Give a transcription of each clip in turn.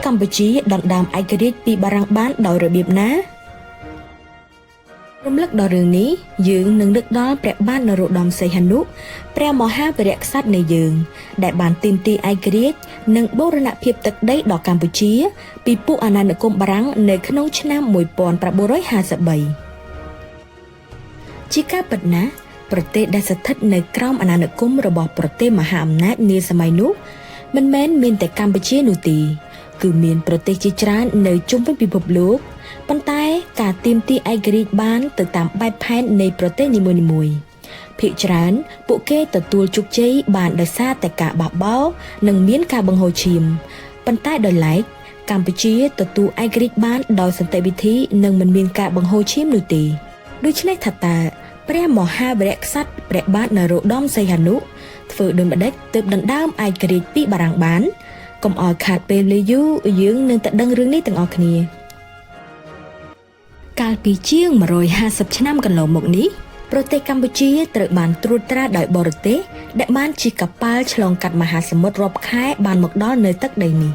កម្ពុជាដណ្ដើមឯករាជ្យពីបារាំងបានដោយរបៀបណារំលឹកដល់រឿងនេះយើងនឹងនឹកដល់ព្រះបាទនរោត្តមសីហនុព្រះមហាវីរក្សត្រនៃយើង ដែលបានទាមទារឯករាជ្យនិងបូរណភាពទឹកដីដល់កម្ពុជា ពីពួកអាណានិគមបារាំងនៅក្នុងឆ្នាំ1953ជាការពិតណាស់ប្រទេសដែលស្ថិតនៅក្រោមអាណានិគមរបស់ប្រទេសមហាអំណាចនាសម័យនោះមិនមែនមានតែកម្ពុជានោះទេគឺមានប្រទេសជាច្រើននៅជុំវិញពិភពលោកប៉ុន្តែការទាមទារឯករាជ្យបានទៅតាមបែបផែននៃប្រទេសនីមួយៗភាគច្រើនពួកគេទទួលជោគជ័យបានដោយសារតែការបះបោរនិងមានការបង្ហូរឈាមប៉ុន្តែដោយឡែកកម្ពុជាទទួលឯករាជ្យបានដោយសន្តិវិធីនិងមិនមានការបង្ហូរឈាមនោះទេដូច្នេះថាតើព្រះមហាវីរក្សត្រព្រះបាទនរោត្តមសីហនុធ្វើដូចម្ដេចទើបដណ្ដើមឯករាជ្យពីបារាំងបានកុំឲ្យខាតពេលវេលាយូរយើងនឹងតែដឹងរឿងនេះទាំងអស់គ្នាកាលពីជាង150ឆ្នាំកន្លងមកនេះប្រទេសកម្ពុជាត្រូវបានត្រួតត្រាដោយបរទេសដែលបានជិះកប៉ាល់ឆ្លងកាត់មហាសមុទ្ររាប់ខែបានមកដល់នៅទឹកដីនេះ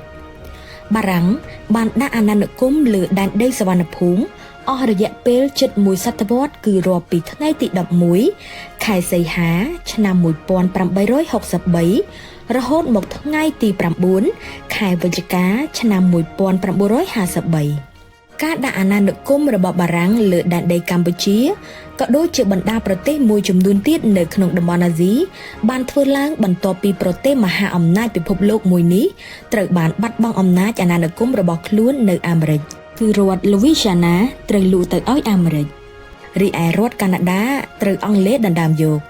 បារាំងបានដាក់អាណានិគមលើដែនដីសវណ្ណភូមិអស់រយៈពេលជិតមួយសតវត្សគឺរាប់ពីថ្ងៃទី11ខែសីហាឆ្នាំ1863រហូតមកថ្ងៃទី9ខែវិច្ឆិកាឆ្នាំ1953ការដាក់អាណានិគមរបស់បារាំងលើដែនដីកម្ពុជាក៏ដូចជាបណ្ដាប្រទេសមួយចំនួនទៀតនៅក្នុងតំបន់អាស៊ីបានធ្វើឡើងបន្ទាប់ពីប្រទេសមហាអំណាចពិភពលោកមួយនេះត្រូវបានបាត់បង់អំណាចអាណានិគមរបស់ខ្លួននៅអាមេរិកគឺរដ្ឋលូវីយ៉ាណាត្រូវលក់ទៅឲ្យអាមេរិករីឯរដ្ឋកាណាដាត្រូវអង់គ្លេសដណ្ដើមយក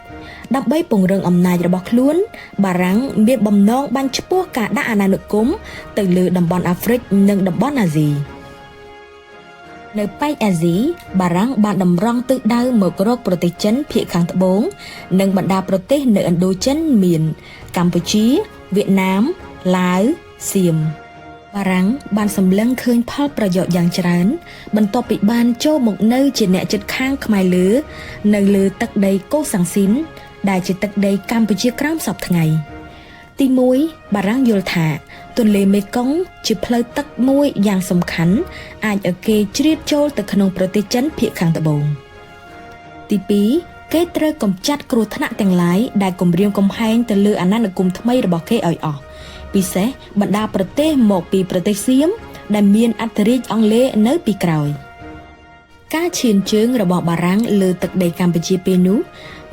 ដើម្បីពង្រឹងអំណាចរបស់ខ្លួនបារាំងមានបំណងបាញ់ឆ្ពោះការដាក់អាណានិគមទៅលើតំបន់អាហ្វ្រិកនិងតំបន់អាស៊ីនៅប៉ែកអាស៊ីបារាំងបានតម្រង់ទិសដៅមករកប្រទេសចិនភាគខាងត្បូងនិងបណ្ដាប្រទេសនៅឥណ្ឌូចិនមានកម្ពុជាវៀតណាមឡាវសៀមបារាំងបានសម្លឹងឃើញផលប្រយោជន៍យ៉ាងច្រើនបន្ទាប់ពីបានចូលមកនៅជាអ្នកជិតខាងខ្មែរលើនៅលើទឹកដីកូសាំងស៊ីនដែលជាទឹកដីកម្ពុជាក្រោមសព្វថ្ងៃទី1បារាំងយល់ថាទន្លេមេគង្គជាផ្លូវទឹកមួយយ៉ាងសំខាន់អាចឲ្យគេជ្រៀតចូលទៅក្នុងប្រទេសចិនភាគខាងត្បូងទី2គេត្រូវកម្ចាត់គ្រោះថ្នាក់ទាំងឡាយដែលគំរាមកំហែងទៅលើអាណានិគមថ្មីរបស់គេឲ្យអស់ពិសេសបណ្ដាប្រទេសមកពីប្រទេសសៀមដែលមានអធិរាជអង់គ្លេសនៅពីក្រោយការឈានជើងរបស់បារាំងលើទឹកដីកម្ពុជាពេលនោះ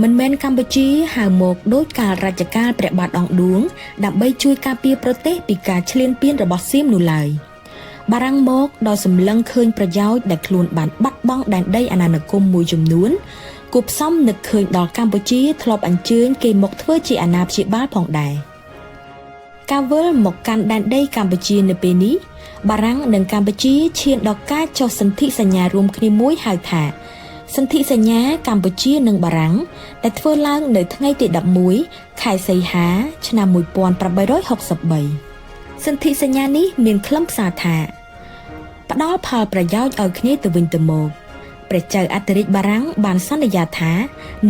មិនមែនកម្ពុជាហៅមកដោយកាលរជ្ជកាលព្រះបាទអង្គឌួងដើម្បីជួយការពារប្រទេសពីការឈ្លានពានរបស់សៀមនោះឡើយបារាំងមកដោយសម្លឹងឃើញប្រយោជន៍ដែលខ្លួនបានបាត់បង់ដែនដីអាណានិគមមួយចំនួនគួបផ្សំនឹកឃើញដល់កម្ពុជាធ្លាប់អញ្ជើញគេមកធ្វើជាអាណាព្យាបាលផងដែរការវិលមកកាន់ដែនដីកម្ពុជានៅពេលនេះបារាំងនិងកម្ពុជាឈានដល់ការចុះសន្ធិសញ្ញារួមគ្នាមួយហៅថាសន្ធិសញ្ញាកម្ពុជានិងបារាំងដែលធ្វើឡើងនៅថ្ងៃទី11ខែសីហាឆ្នាំ1863សន្ធិសញ្ញានេះមានខ្លឹមសារថាផ្ដល់ផលប្រយោជន៍ឲ្យគ្នាទៅវិញទៅមកព្រះចៅអធិរាជបារាំងបានសន្យាថា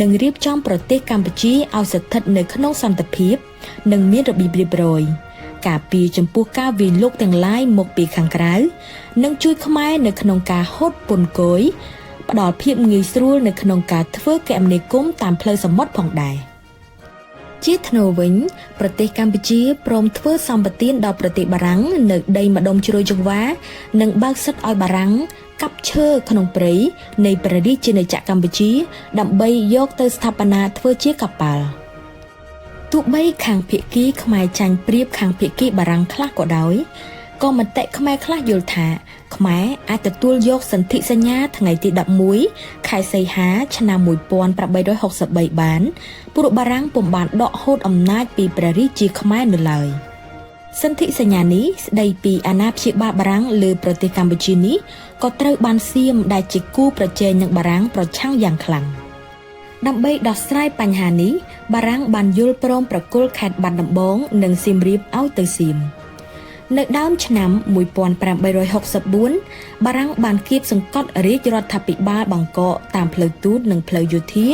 នឹងរៀបចំប្រទេសកម្ពុជាឲ្យស្ថិតនៅក្នុងសន្តិភាពនិងមានរបៀបរៀបរយការពារចំពោះការវាយលុកទាំងឡាយមកពីខាងក្រៅនិងជួយខ្មែរនៅក្នុងការហូតពន្ធគយផ្ដល់ភាពងាយស្រួលនៅក្នុងការធ្វើគមនាគមន៍តាមផ្លូវសមុទ្រផងដែរជាថ្នូរវិញប្រទេសកម្ពុជាព្រមធ្វើសម្បទានដល់ប្រទេសបារាំងនៅដីម្ដុំជ្រោយចង្វានិងបើកសិទ្ធិឲ្យបារាំងកាប់ឈើក្នុងព្រៃនៃព្រះរាជាណាចក្រកម្ពុជាដើម្បីយកទៅស្ថាបនាធ្វើជាកប៉ាល់ទោះបីខាងភាគីខ្មែរចាញ់ប្រៀបខាងភាគីបារាំងខ្លះក៏ដោយក៏មតិខ្មែរខ្លះយល់ថាខ្មែរអាចទទួលយកសន្ធិសញ្ញាថ្ងៃទី11ខែសីហាឆ្នាំ1863បានព្រោះបារាំងពុំបានដកហូតអំណាចពីព្រះរាជាខ្មែរនៅឡើយសន្ធិសញ្ញានេះស្ដីពីអាណាព្យាបាលបារាំងលើប្រទេសកម្ពុជានេះក៏ត្រូវបានសៀមដែលជាគូប្រជែងនឹងបារាំងប្រឆាំងយ៉ាងខ្លាំងដើម្បីដោះស្រាយបញ្ហានេះបារាំងបានយល់ព្រមប្រគល់ខេត្តបាត់ដំបងនិងសៀមរាបឲ្យទៅសៀមនៅដើមឆ្នាំ1864បារាំងបានគៀបសង្កត់រាជរដ្ឋាភិបាលបាងកកតាមផ្លូវទូតនិងផ្លូវយោធា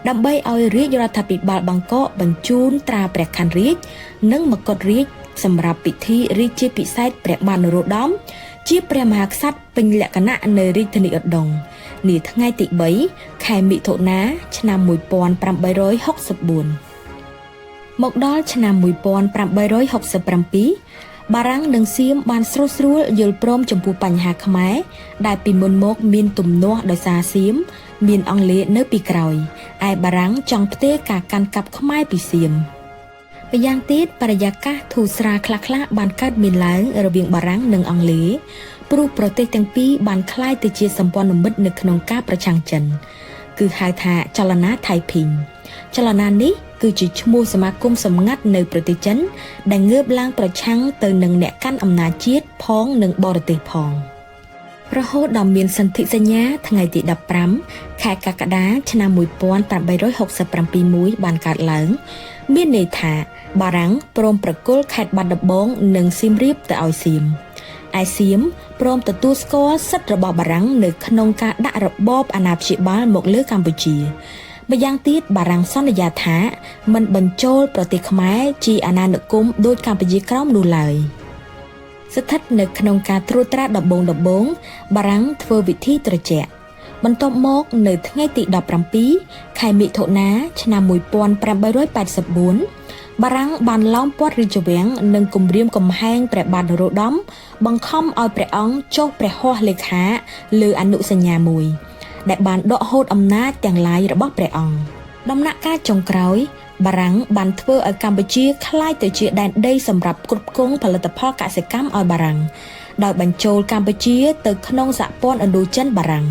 ដើម្បីឲ្យរាជរដ្ឋាភិបាលបាងកកបញ្ជូនត្រាព្រះខ័នរាជនិងមកុដរាជ សម្រាប់ពិធីរាជាភិសេកព្រះបាទនរោត្តមជាព្រះមហាក្សត្រពេញលក្ខណៈនៅរាជធានីឧដុង្គនាថ្ងៃទី3ខែមិថុនាឆ្នាំ1864មកដល់ឆ្នាំ1867បារាំងនិងសៀមបានស្រុះស្រួលយល់ព្រមចំពោះបញ្ហាខ្មែរដែលពីមុនមកមានទំនាស់ដោយសារសៀមមានអង់គ្លេសនៅពីក្រោយឯបារាំងចង់ផ្ទេរការកាន់កាប់ខ្មែរពីសៀមម្យ៉ាងទៀតបរិយាកាសធូរស្រាលខ្លះៗបានកើតមានឡើងរវាងបារាំងនិងអង់គ្លេសព្រោះប្រទេសទាំងពីរបានក្លាយទៅជាសម្ព័ន្ធមិត្តនៅក្នុងការប្រឆាំងចិនគឺហៅថាចលនាថៃភីងចលនានេះគឺជាឈ្មោះសមាគមសម្ងាត់នៅប្រទេសចិនដែលងើបឡើងប្រឆាំងទៅនឹងអ្នកកាន់អំណាចជាតិផងនិងបរទេសផងរហូតដល់មានសន្ធិសញ្ញាថ្ងៃទី15ខែកក្កដាឆ្នាំ1867មួយបានកើតឡើងមានន័យថាបារាំងព្រមប្រគល់ខេត្តបាត់ដំបងនិងសៀមរាបទៅឲ្យសៀមឯសៀមព្រមទទួលស្គាល់សិទ្ធិរបស់បារាំងនៅក្នុងការដាក់របបអាណាព្យាបាលមកលើកម្ពុជាម្យ៉ាងទៀតបារាំងសន្យាថាមិនបញ្ចូលប្រទេសខ្មែរជាអាណានិគមដោយកម្ពុជាក្រោមនោះឡើយស្ថិតនៅក្នុងការត្រួតត្រាដំបូងបារាំងធ្វើវិធីត្រជាក់បន្ទាប់មកនៅថ្ងៃទី17ខែមិថុនាឆ្នាំ1884បារាំងបានឡោមព័ទ្ធរាជវាំងនិងគំរាមកំហែងព្រះបាទនរោត្តមបង្ខំឲ្យព្រះអង្គចុះព្រះហស្ថលេខាលើអនុសញ្ញាមួយដែលបានដកហូតអំណាចទាំងឡាយរបស់ព្រះអង្គដំណាក់កាលចុងក្រោយបារាំងបានធ្វើឲ្យកម្ពុជាក្លាយទៅជាដែនដីសម្រាប់គ្រប់គ្រងផលិតផលកសិកម្មឲ្យបារាំងដោយបញ្ចូលកម្ពុជាទៅក្នុងសហព័ន្ធឥណ្ឌូចិនបារាំង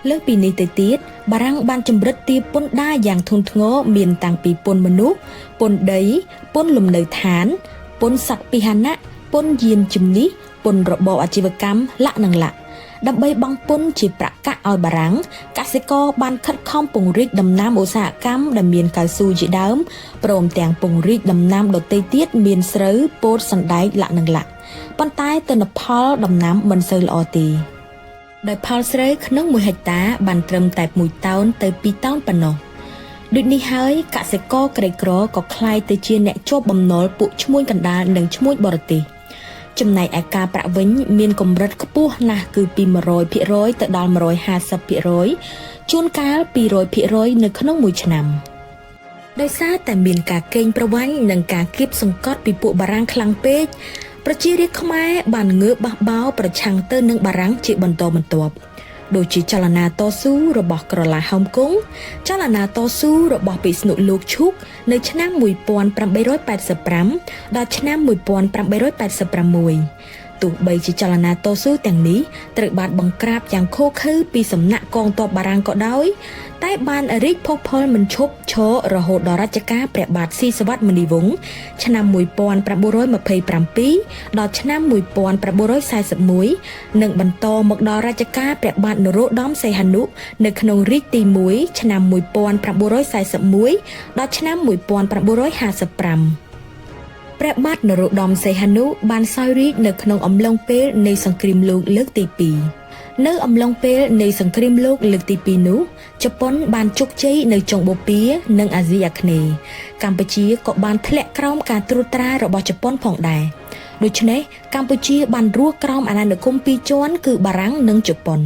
លើសពីនេះទៅទៀតបារាំងបានជំរិតទារពន្ធដារយ៉ាងធ្ងន់ធ្ងរមានតាំងពីពន្ធមនុស្សពន្ធដីពន្ធលំនៅឋានពន្ធសត្វពាហនៈពន្ធយានជំនិះពន្ធរបបអាជីវកម្មលក្ខនិងលក្ខដើម្បីបង់ពន្ធជាប្រាក់កាក់ឲ្យបារាំងកសិករបានខិតខំពង្រីកដំណាំឧស្សាហកម្មដែលមានកៅស៊ូជាដើមព្រមទាំងពង្រីកដំណាំដទៃទៀតមានស្រូវពោតសណ្តែកលក្ខនិងលក្ខប៉ុន្តែទិន្នផលដំណាំមិនសូវល្អទេដោយផលស្រូវក្នុង1ហិកតាបានត្រឹមតែ1តោនទៅ2តោនប៉ុណ្ណោះដូចនេះហើយកសិករក្រីក្រក៏ក្លាយទៅជាអ្នកជាប់បំណុលពួកឈ្មួញកណ្ដាលនិងឈ្មួញបរទេសចំណែកឯការប្រាក់វិញមានកម្រិតខ្ពស់ណាស់គឺពី100%ទៅដល់150%ជួនកាល200%នៅក្នុងមួយឆ្នាំដោយសារតែមានការកេងប្រវ័ញ្ចនិងការគៀបសង្កត់ពីពួកបារាំងខ្លាំងពេកប្រជារាស្ត្រខ្មែរបានងើបបះបោរប្រឆាំងទៅនឹងបារាំងជាបន្តបន្ទាប់ដូចជាចលនាតស៊ូរបស់ក្រឡាហោមគង់ចលនាតស៊ូរបស់ពិស្ណុលោកឈូកនៅឆ្នាំ1885ដល់ឆ្នាំ1886ទោះបីជាចលនាតស៊ូទាំងនេះត្រូវបានបង្ក្រាបយ៉ាងឃោរឃៅពីសំណាក់កងទ័ពបារាំងក៏ដោយតែបានរីកផុសផុលមិនឈប់ឈររហូតដល់រជ្ជកាលព្រះបាទស៊ីសុវត្ថិមុនីវង្សឆ្នាំ1927ដល់ឆ្នាំ1941និងបន្តមកដល់រជ្ជកាលព្រះបាទនរោត្តមសីហនុនៅក្នុងរាជទី1ឆ្នាំ1941ដល់ឆ្នាំ1955ព្រះបាទនរោត្តមសីហនុបានសោយរាជ្យនៅក្នុងអំឡុងពេលនៃសង្គ្រាមលោកលើកទី2នៅអំឡុងពេលនៃសង្គ្រាមលោកលើកទី2នោះជប៉ុនបានជោគជ័យនៅចុងបូព៌ានិងអាស៊ីអាគ្នេយ៍កម្ពុជាក៏បានធ្លាក់ក្រោមការត្រួតត្រារបស់ជប៉ុនផងដែរដូច្នេះកម្ពុជាបានរស់ក្រោមអាណានិគមពីរជាន់គឺបារាំងនិងជប៉ុន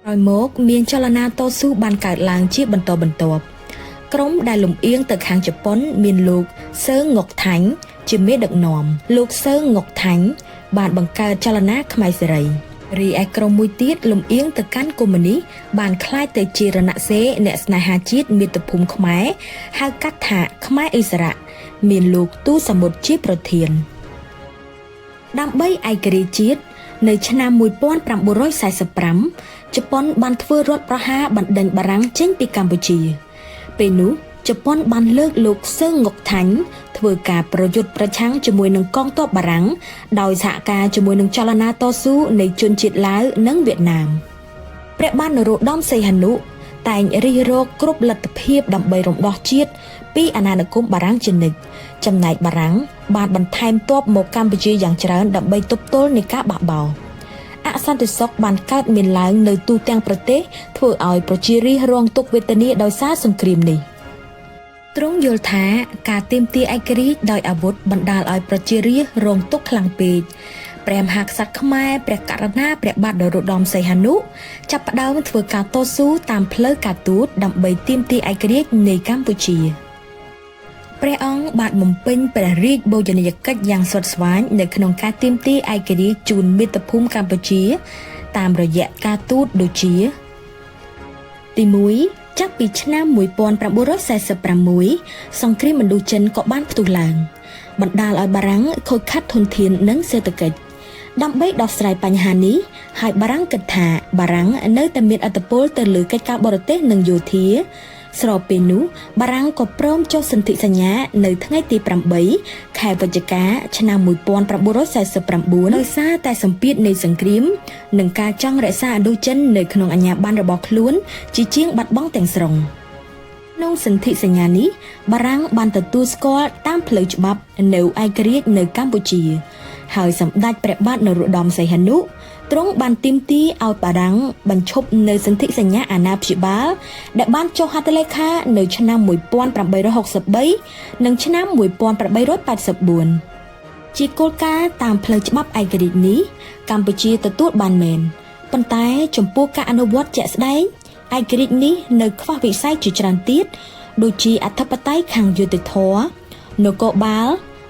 ក្រោយមកមានចលនាតស៊ូបានកើតឡើងជាបន្តបន្ទាប់ក្រុមដែលលំអៀងទៅខាងជប៉ុនមានលោកសឺងងុកថាញ់ជាមេដឹកនាំលោកសឺងងុកថាញ់បានបង្កើតចលនាខ្មែរសេរីរីឯក្រុមមួយទៀតលំអៀងទៅកាន់កុម្មុយនីសបានក្លាយទៅជារណសិរ្សអ្នកស្នេហាជាតិមាតុភូមិខ្មែរហៅកាត់ថាខ្មែរឥស្សរៈមានលោកទូសមុទ្រជាប្រធានដើម្បីឯករាជ្យជាតិនៅឆ្នាំ1945ជប៉ុនបានធ្វើរដ្ឋប្រហារបណ្ដេញបារាំងចេញពីកម្ពុជាពេលនោះជប៉ុនបានលើកលោកសឺងងុកថាញ់ធ្វើការប្រយុទ្ធប្រឆាំងជាមួយនឹងកងទ័ពបារាំងដោយសហការជាមួយនឹងចលនាតស៊ូនៃជនជាតិឡាវនិងវៀតណាមព្រះបាទនរោត្តមសីហនុតែងរិះរកគ្រប់លទ្ធភាពដើម្បីរំដោះជាតិពីអាណានិគមបារាំងជានិច្ចចំណែកបារាំងបានបន្ថែមទ័ពមកកម្ពុជាយ៉ាងច្រើនដើម្បីទប់ទល់នៃការបះបោរអសន្តិសុខបានកើតមានឡើងនៅទូទាំងប្រទេសធ្វើឲ្យប្រជារាស្ត្ររងទុក្ខវេទនាដោយសារសង្គ្រាមនេះ។ ទ្រង់យល់ថាការទាមទារឯករាជ្យដោយអាវុធបណ្ដាលឲ្យប្រជារាស្ត្ររងទុក្ខខ្លាំងពេកព្រះមហាក្សត្រខ្មែរព្រះករុណាព្រះបាទនរោត្តមសីហនុចាប់ផ្ដើមធ្វើការតស៊ូតាមផ្លូវការទូតដើម្បីទាមទារឯករាជ្យនៃកម្ពុជាព្រះអង្គបានបំពេញព្រះរាជបូជនីយកិច្ចយ៉ាងស្វិតស្វាញនៅក្នុងការទាមទារឯករាជ្យជូនមាតុភូមិកម្ពុជា តាមរយៈការទូតដូចជា ទី1ចាប់ពីឆ្នាំ1946សង្គ្រាមឥណ្ឌូចិនក៏បានផ្ទុះឡើងបណ្ដាលឲ្យបារាំងខូចខាត់ធនធាននិងសេដ្ឋកិច្ចដើម្បីដោះស្រាយបញ្ហានេះហើយបារាំងគិតថាបារាំងនៅតែមានឥទ្ធិពលទៅលើកិច្ចការបរទេសនិងយោធាស្របពេលនោះបារាំងក៏ព្រមចុះសន្ធិសញ្ញានៅថ្ងៃទី8ខែវិច្ឆិកាឆ្នាំ1949ដោយសារតែសម្ពាធនៃសង្គ្រាមនិងការចង់រក្សាឥណ្ឌូចិននៅក្នុងអាជ្ញាប័ណ្ណរបស់ខ្លួនជាជាងបាត់បង់ទាំងស្រុងក្នុងសន្ធិសញ្ញានេះបារាំងបានទទួលស្គាល់តាមផ្លូវច្បាប់នៅឯករាជ្យនៅកម្ពុជាហើយសម្ដេចព្រះបាទនរោត្តមសីហនុទ្រង់បានទាមទារឲ្យបារាំងបញ្ឈប់នៅសន្ធិសញ្ញាអាណាព្យាបាលដែលបានចុះហត្ថលេខានៅឆ្នាំ1863និងឆ្នាំ1884ជាគោលការណ៍តាមផ្លូវច្បាប់ឯករាជ្យនេះកម្ពុជាទទួលបានមែនប៉ុន្តែចំពោះការអនុវត្តជាក់ស្ដែងឯករាជ្យនេះនៅខ្វះវិស័យជាច្រើនទៀតដូចជាអធិបតេយ្យខាងយុត្តិធម៌នគរបាល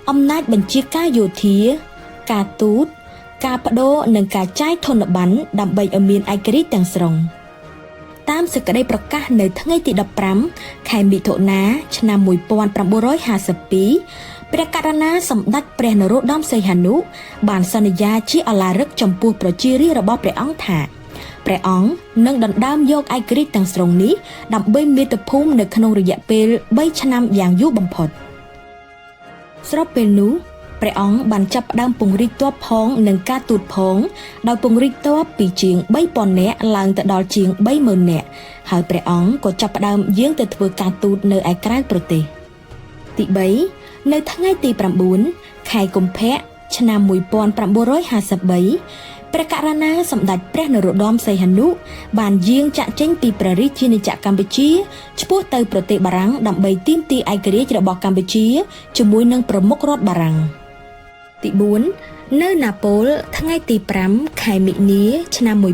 អំណាចបញ្ជាការយោធាការទូតការបដូរនិងការចាយធនប័ណ្ណដើម្បីឲ្យមានឯករាជ្យទាំងស្រុងតាមសេចក្តីប្រកាសនៅថ្ងៃទី15ខែមិថុនាឆ្នាំ1952ព្រះករុណាសម្ដេចព្រះនរោត្តមសីហនុបានសន្យាជាឱឡារិកចំពោះប្រជារាស្ត្ររបស់ព្រះអង្គថាព្រះអង្គនឹងដណ្ដើមយកឯករាជ្យទាំងស្រុងនេះដើម្បីមាតុភូមិនៅក្នុងរយៈពេល3ឆ្នាំយ៉ាងយូរបំផុតស្របពេលនោះព្រះអង្គបានចាប់ផ្ដើមពង្រីកទ័ពផងនិងការទូតផងដោយពង្រីកទ័ពពីជាង3000នាក់ឡើងទៅដល់ជាង30000នាក់ហើយព្រះអង្គក៏ចាប់ផ្ដើមយាងទៅធ្វើការទូតនៅឯក្រៅប្រទេសទី3នៅថ្ងៃទី9ខែកុម្ភៈឆ្នាំ1953ព្រះករុណាសម្ដេចព្រះនរោត្តមសីហនុបានយាងចាកចេញពីព្រះរាជាណាចក្រកម្ពុជាឆ្ពោះទៅប្រទេសបារាំងដើម្បីទាមទារឯករាជ្យរបស់កម្ពុជាជាមួយនឹងប្រមុខរដ្ឋបារាំងទី4នៅណាប៉ូលថ្ងៃទី5ខែមិនិនាឆ្នាំ1953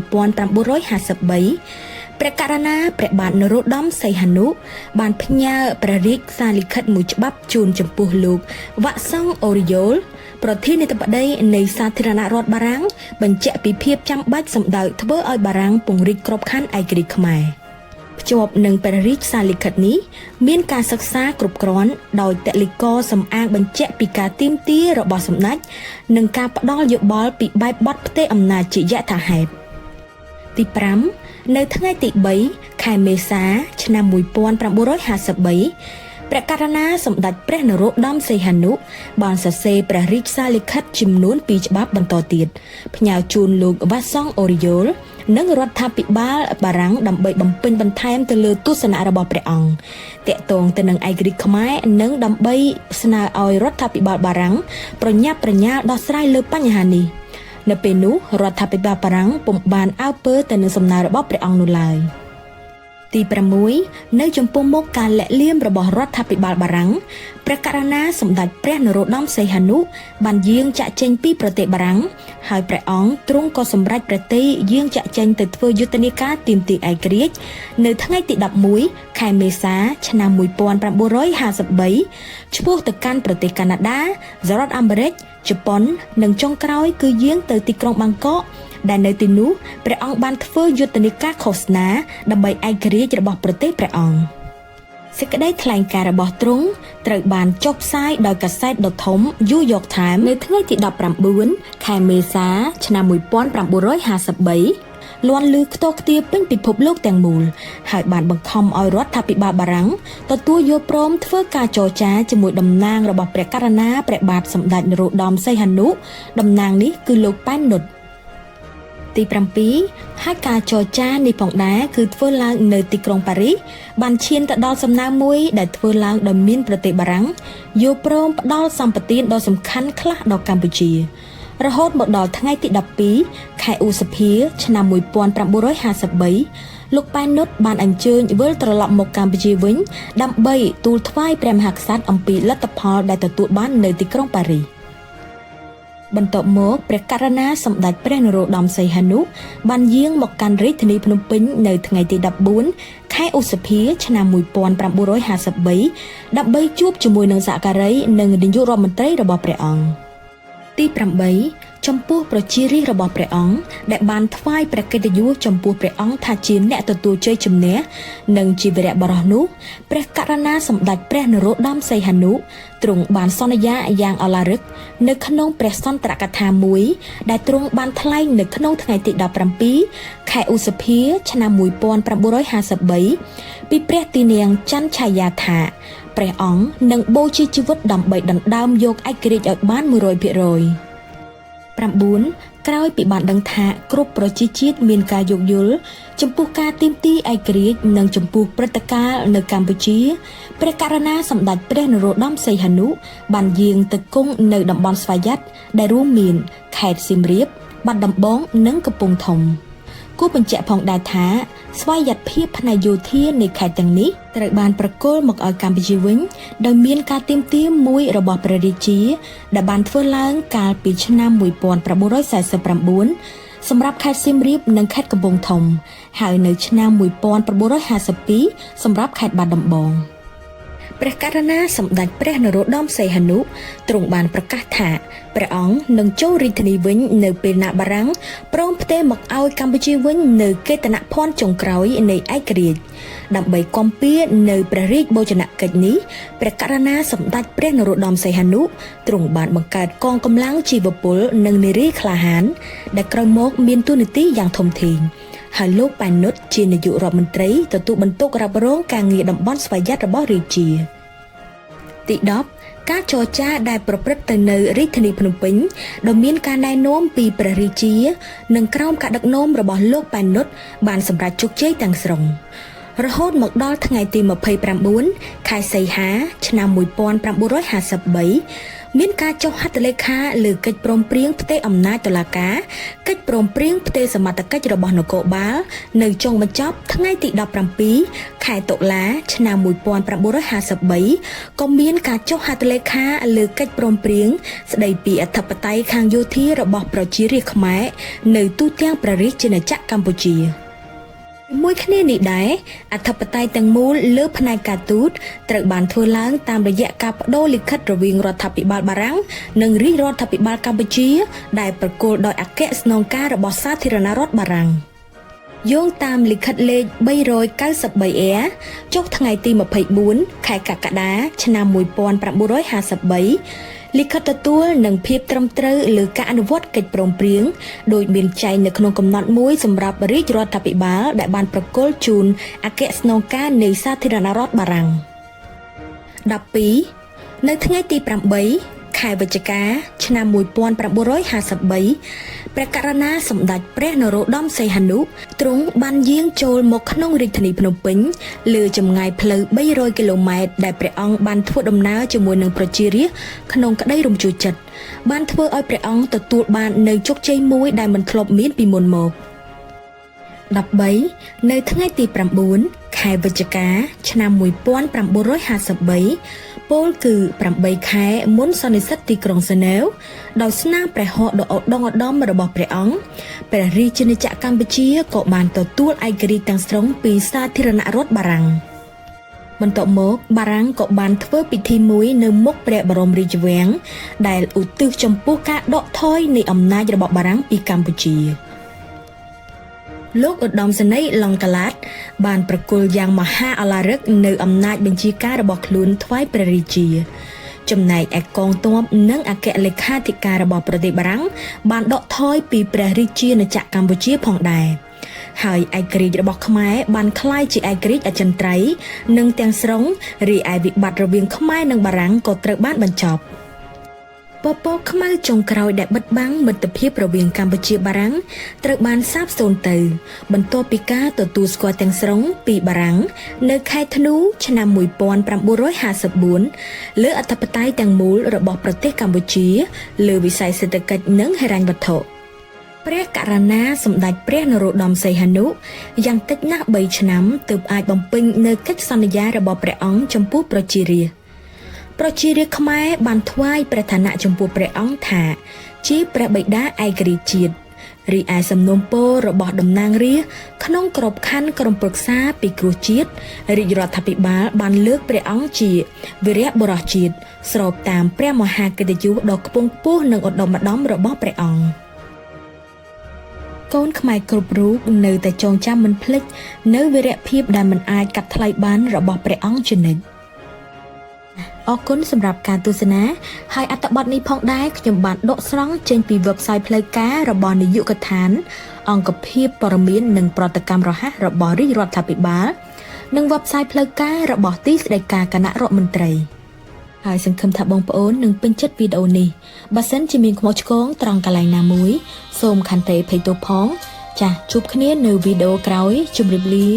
ព្រះករុណាព្រះបាទនរោត្តមសីហនុបានផ្ញើព្រះរាជសារលិខិតមួយច្បាប់ជូនចំពោះលោកវ៉ាក់សង់អូរីយ៉ូលប្រធានាធិបតីនៃសាធារណរដ្ឋបារាំងបញ្ជាក់ពីភាពចាំបាច់សម្ដៅធ្វើឲ្យបារាំងពង្រីកក្របខ័ណ្ឌឯករាជ្យខ្មែរភ្ជាប់នឹងព្រះរាជសារលិខិតនេះមានការសិក្សាគ្រប់គ្រាន់ដោយតលិកសំអាងបញ្ជាក់ពីការទាមទាររបស់សម្ដេចនិងការផ្ដល់យោបល់ពីបែបបទផ្ទេរអំណាចជាយថាហេតុទី5នៅថ្ងៃទី3ខែមេសាឆ្នាំ1953ព្រះករុណាសម្ដេចព្រះនរោត្តមសីហនុបានសរសេរព្រះរាជសារលិខិតចំនួន2ច្បាប់បន្តទៀតផ្ញើជូនលោកវ៉ាសង់អូរីយ៉ូលនិងរដ្ឋាភិបាលបារាំងដើម្បីបំពេញបន្ថែមទៅលើទស្សនៈរបស់ព្រះអង្គទាក់ទងទៅនឹងឯករាជ្យខ្មែរនិងដើម្បីស្នើឲ្យរដ្ឋាភិបាលបារាំងប្រញាប់ប្រញាល់ដោះស្រាយលើបញ្ហានេះនៅពេលនោះរដ្ឋាភិបាលបារាំងពុំបានអើពើទៅនឹងសំណើរបស់ព្រះអង្គនោះឡើយទី6នៅចំពោះមុខការលាក់លៀមរបស់រដ្ឋាភិបាលបារាំងព្រះករុណាសម្ដេចព្រះនរោត្តមសីហនុបានយាងចាកចេញពីប្រទេសបារាំងហើយព្រះអង្គទ្រង់ក៏សម្រេចព្រះទ័យយាងចាកចេញទៅធ្វើយុទ្ធនាការទាមទារឯករាជ្យនៅថ្ងៃទី11ខែមេសាឆ្នាំ1953ឆ្ពោះទៅកាន់ប្រទេសកាណាដាសហរដ្ឋអាមេរិកជប៉ុននិងចុងក្រោយគឺយាងទៅទីក្រុងបាងកកដែលនៅទីនោះព្រះអង្គបានធ្វើយុទ្ធនាការឃោសនាដើម្បីឯករាជ្យរបស់ប្រទេសព្រះអង្គសេចក្តីថ្លែងការណ៍របស់ទ្រង់ត្រូវបានចុះផ្សាយដោយកាសែតដ៏ធំ New York Times នៅថ្ងៃទី19ខែមេសាឆ្នាំ1953លាន់ឮខ្ទរខ្ទាពេញពិភពលោកទាំងមូលហើយបានបង្ខំឲ្យរដ្ឋាភិបាលបារាំងទទួលយកព្រមធ្វើការចរចាជាមួយតំណាងរបស់ព្រះករុណាព្រះបាទសម្ដេចនរោត្តមសីហនុតំណាងនេះគឺលោកប៉ែននុតទី7ហើយការចរចានេះផងដែរគឺធ្វើឡើងនៅទីក្រុងប៉ារីសបានឈានទៅដល់សំណើមួយដែលធ្វើឡើងដោយមានប្រទេសបារាំងយល់ព្រមផ្ដល់សម្បទានដ៏សំខាន់ខ្លះដល់កម្ពុជារហូតមកដល់ថ្ងៃទី12ខែឧសភាឆ្នាំ1953 លោកប៉ែននុតបានអញ្ជើញវិលត្រឡប់មកកម្ពុជាវិញដើម្បីទូលថ្វាយព្រះមហាក្សត្រអំពីលទ្ធផលដែលទទួលបាននៅទីក្រុងប៉ារីសបន្ទាប់មកព្រះករុណាសម្ដេចព្រះនរោត្តមសីហនុបានយាងមកកាន់រាជធានីភ្នំពេញនៅថ្ងៃទី14ខែឧសភាឆ្នាំ1953ដើម្បីជួបជាមួយនឹងសហការីនិងនាយករដ្ឋមន្ត្រីរបស់ព្រះអង្គទី8ចំពោះប្រជារាស្ត្ររបស់ព្រះអង្គដែលបានថ្វាយព្រះកិត្តិយសចំពោះព្រះអង្គថាជាអ្នកទទួលជ័យជំនះនិងជាវីរបុរសនោះព្រះករុណាសម្ដេចព្រះនរោត្តមសីហនុទ្រង់បានសន្យាយ៉ាងឱឡារិកនៅក្នុងព្រះសន្ទរកថាមួយដែលទ្រង់បានថ្លែងនៅក្នុងថ្ងៃទី17ខែឧសភាឆ្នាំ1953ពីព្រះទីនាងច័ន្ទឆាយាថាព្រះអង្គនឹងបូជាជីវិតដើម្បីដណ្ដើមយកឯករាជ្យឲ្យបាន100%9ក្រោយពីបានដឹងថាគ្រប់ប្រជាជាតិមានការយោគយល់ចំពោះការទាមទារឯករាជ្យនិងចំពោះព្រឹត្តិការណ៍នៅកម្ពុជាព្រះករុណាសម្ដេចព្រះនរោត្តមសីហនុបានយាងទៅគង់នៅតំបន់ស្វយ័តដែលរួមមានខេត្តសៀមរាបបាត់ដំបងនិងកំពង់ធំគួរបញ្ជាក់ផងដែរថាស្វយ័តភាពផ្នែកយោធានៃខេត្តទាំងនេះត្រូវបានប្រគល់មកឲ្យកម្ពុជាវិញដោយមានការទាមទារមួយរបស់ព្រះរាជាដែលបានធ្វើឡើងកាលពីឆ្នាំ1949សម្រាប់ខេត្តសៀមរាបនិងខេត្តកំពង់ធំហើយនៅឆ្នាំ1952សម្រាប់ខេត្តបាត់ដំបងព្រះករុណាសម្ដេចព្រះនរោត្តមសីហនុទ្រង់បានប្រកាសថាព្រះអង្គនឹងចូលរាជធានីវិញនៅពេលណាបារាំងព្រមផ្ទេរមកឲ្យកម្ពុជាវិញនៅកេតនភ័ណ្ឌចុងក្រោយនៃឯករាជ្យដើម្បីគាំពារនៅព្រះរាជបូជនកិច្ចនេះព្រះករុណាសម្ដេចព្រះនរោត្តមសីហនុទ្រង់បានបង្កើតកងកម្លាំងជីវពលនិងនារីក្លាហានដែលក្រោយមកមានតួនាទីយ៉ាងធំធេងហើយលោកប៉ែននុតជានាយករដ្ឋមន្ត្រីទទួលបន្ទុករ៉ាប់រងការងារតំបន់ស្វយ័តរបស់រាជាទី10ការចរចាដែលប្រព្រឹត្តទៅនៅរាជធានីភ្នំពេញដោយមានការណែនាំពីព្រះរាជានិងក្រោមការដឹកនាំរបស់លោកប៉ែននុតបានសម្រេចជោគជ័យទាំងស្រុងរហូតមកដល់ថ្ងៃទី29ខែសីហាឆ្នាំ1953មានការចុះហត្ថលេខាលើកិច្ចព្រមព្រៀងផ្ទេរអំណាចតុលាការកិច្ចព្រមព្រៀងផ្ទេរសមត្ថកិច្ចរបស់នគរបាលនៅចុងបញ្ចប់ថ្ងៃទី17ខែតុលាឆ្នាំ1953ក៏មានការចុះហត្ថលេខាលើកិច្ចព្រមព្រៀងស្ដីពីអធិបតេយ្យខាងយោធារបស់ប្រជារាស្ត្រខ្មែរនៅទូទាំងព្រះរាជាណាចក្រកម្ពុជាជាមួយគ្នានេះដែរអធិបតេយ្យទាំងមូលលើផ្នែកការទូតត្រូវបានធ្វើឡើងតាមរយៈការបដូរលិខិតរវាងរដ្ឋាភិបាលបារាំងនិងរាជរដ្ឋាភិបាលកម្ពុជាដែលប្រគល់ដោយអគ្គស្នងការរបស់សាធារណរដ្ឋបារាំងយោងតាមលិខិតលេខ393 A ចុះថ្ងៃទី24ខែកក្កដាឆ្នាំ1953លិខិតទទួលនឹងភាពត្រឹមត្រូវលើការអនុវត្តកិច្ចព្រមព្រៀងដោយមានចែងនៅក្នុងកំណត់មួយសម្រាប់រាជរដ្ឋាភិបាលដែលបានប្រគល់ជូនអគ្គស្នងការនៃសាធារណរដ្ឋបារាំង12នៅថ្ងៃទី8ខែវិច្ឆិកាឆ្នាំ1953ព្រះករុណាសម្ដេចព្រះនរោត្តមសីហនុទ្រង់បានយាងចូលមកក្នុងរាជធានីភ្នំពេញលើចម្ងាយផ្លូវ300គីឡូម៉ែត្រដែលព្រះអង្គបានធ្វើដំណើរជាមួយនឹងប្រជារាស្ត្រក្នុងក្តីរំជួលចិត្តបានធ្វើឲ្យព្រះអង្គទទួលបាននូវជោគជ័យមួយដែលមិនធ្លាប់មានពីមុនមក13នៅថ្ងៃទី9ខែវិច្ឆិកាឆ្នាំ1953ពលគឺ8ខែមុនសន្និសីទទីក្រុងហ្សឺណែវដោយស្នាព្រះហស្ថដ៏ឧត្តមឧត្តមរបស់ព្រះអង្គព្រះរាជាណាចក្រកម្ពុជាក៏បានទទួលឯករាជ្យទាំងស្រុងពីសាធារណរដ្ឋបារាំងបន្ទាប់មកបារាំងក៏បានធ្វើពិធីមួយនៅមុខព្រះបរមរាជវាំងដែលឧទ្ទិសចំពោះការដកថយនៃអំណាចរបស់បារាំងពីកម្ពុជាលោកឧត្តមសេនីយ៍ឡុងកាឡាតបានប្រគល់យ៉ាងមហាឱឡារិកនៅអំណាចបញ្ជាការរបស់ខ្លួនថ្វាយព្រះរាជាចំណែកឯកងទ័ពនិងអគ្គលេខាធិការរបស់ប្រទេសបារាំងបានដកថយពីព្រះរាជាណាចក្រកម្ពុជាផងដែរហើយឯករាជ្យរបស់ខ្មែរបានក្លាយជាឯករាជ្យអចិន្ត្រៃយ៍និងទាំងស្រុងរីឯវិបត្តិរវាងខ្មែរនិងបារាំងក៏ត្រូវបានបញ្ចប់ពពកខ្មៅចុងក្រោយដែលបិទបាំងមិត្តភាពរវាងកម្ពុជាបារាំងត្រូវបានសាបសូន្យទៅបន្ទាប់ពីការទទួលស្គាល់ទាំងស្រុងពីបារាំងនៅខែធ្នូឆ្នាំ1954លើអធិបតេយ្យទាំងមូលរបស់ប្រទេសកម្ពុជាលើវិស័យសេដ្ឋកិច្ចនិងហិរញ្ញវត្ថុ ព្រះករុណាសម្ដេចព្រះនរោត្តមសីហនុយ៉ាងតិចណាស់3ឆ្នាំទើបអាចបំពេញនៅកិច្ចសន្យារបស់ព្រះអង្គចំពោះប្រជារាស្ត្រប្រជារាស្ត្រខ្មែរបានថ្វាយព្រះឋានៈចំពោះព្រះអង្គថាជាព្រះបិតាឯករាជ្យជាតិរីឯសំណូមពររបស់តំណាងរាស្ត្រក្នុងក្របខ័ណ្ឌក្រុមប្រឹក្សាពិគ្រោះជាតិរាជរដ្ឋាភិបាលបានលើកព្រះអង្គជាវីរបុរសជាតិស្របតាមព្រះមហាកិត្តិយសដ៏ខ្ពង់ខ្ពស់និងឧត្តមឧត្តមរបស់ព្រះអង្គកូនខ្មែរគ្រប់រូបនៅតែចងចាំមិនភ្លេចនៅវីរភាពដែលមិនអាចកាត់ថ្លៃបានរបស់ព្រះអង្គជានិច្ចអរគុណសម្រាប់ការទស្សនាហើយអត្ថបទនេះផងដែរខ្ញុំបានដកស្រង់ចេញពី website ផ្លូវការរបស់នាយកដ្ឋានអង្គភាពព័ត៌មាននិងប្រតិកម្មរហ័សរបស់រាជរដ្ឋាភិបាលនិង website ផ្លូវការរបស់ទីស្តីការគណៈរដ្ឋមន្ត្រីហើយសង្ឃឹមថាបងប្អូននឹងពេញចិត្តវីដេអូនេះបើសិនជាមានខ្មោះឆ្គងត្រង់កន្លែងណាមួយសូមខន្តីអភ័យទោសផងចាសជួបគ្នានៅវីដេអូក្រោយជម្រាបលា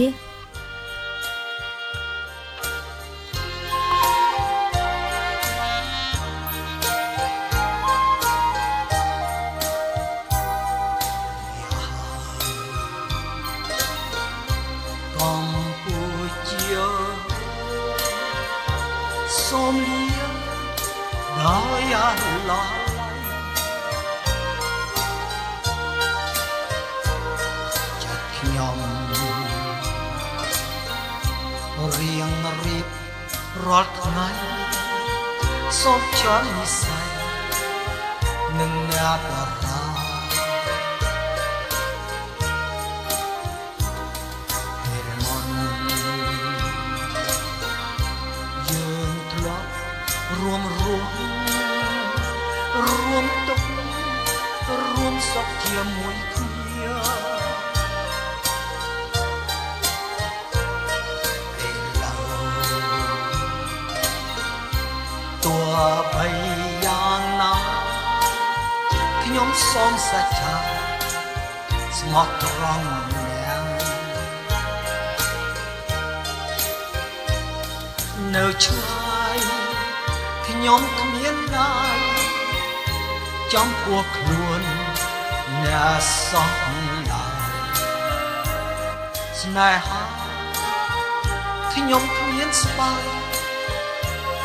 កម្ពុជាសូមលាដោយអាឡ័យចិត្តខ្ញុំរៀងរៀបរាល់ថ្ងៃសូមចន់និស័យនឹងអ្នកតារាពេលមុនយើងធ្លាប់រួមរួមរួមទុក្ខរួមសុខជាមួយគ្នាឥឡូវទោះបីយ៉ាងណាខ្ញុំសូមសច្ចាស្មោះត្រង់អ្នកនៅឆ្ងាយខ្ញុំគ្មានណាយចំពោះខ្លួនអ្នកសោះឡើយស្នេហាខ្ញុំគ្មានស្បាយ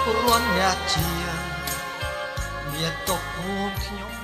ព្រោះអ្នកជាមានទុកខ្ញុំ។